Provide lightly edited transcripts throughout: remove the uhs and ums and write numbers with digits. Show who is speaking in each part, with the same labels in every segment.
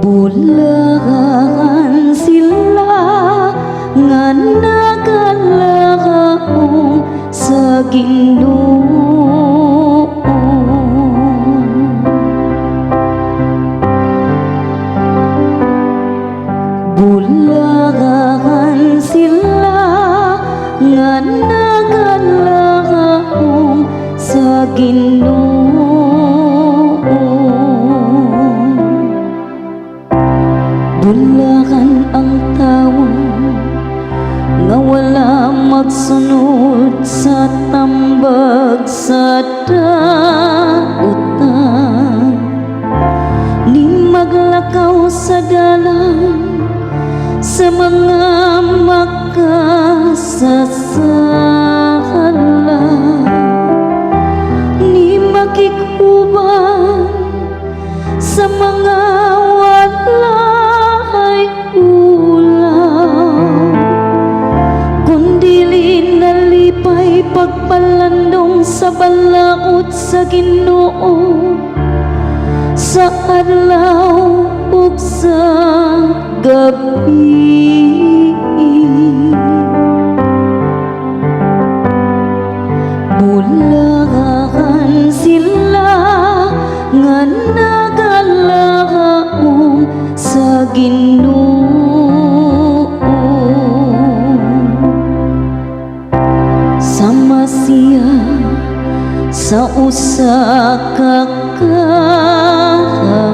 Speaker 1: Bulahan sila nga nagalaom sa Ginoo. Bulahan sila nga nagalaom sa Ginoo. Bulahan ang tawo nga wala magsunod sa tambag sa dautan, ni maglakaw sa dalan sa mga makasasala, ni makig-uban sa mga walay ulaw, kundili nalipay pagpalandong sa balaod sa Ginoo sa adlaw ug sa gabi. Bulahan sila nga nagalaom sa Ginoo. Sama siya sa usa ka kahoy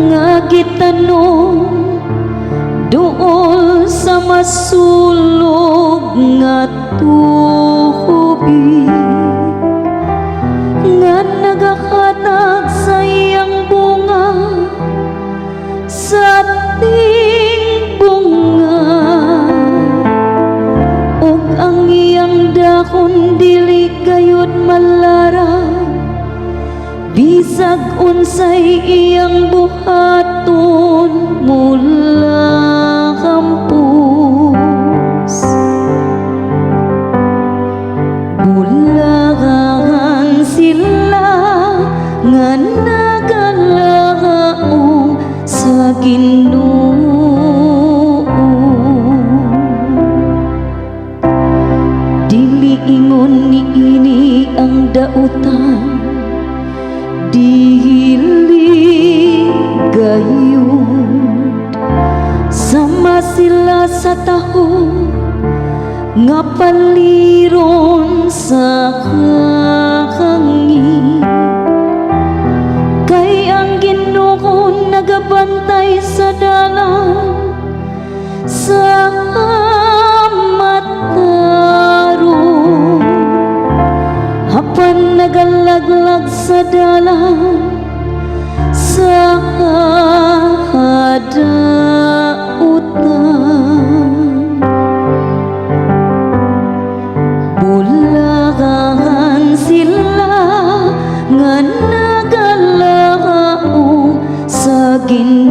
Speaker 1: nga gitanom duol sa masulog nga tubig, nga nagahatag sa iyang bunga sa tingbunga, ug ang iyang dahon dili gayud malarag, bisag unsay iyang buhaton mulahampos. Bulahan sila nga nagalaom sa Ginoo. Dili ingon niini ang dautan, dili gayud. Sama sila sa taho nga paliron sa hangin, kay ang Ginoo nagabantay sa dalan sa matarong, apan nagalaglag sa dalan sa kadautan. Bulahan sila nga nagalaom sa Ginoo.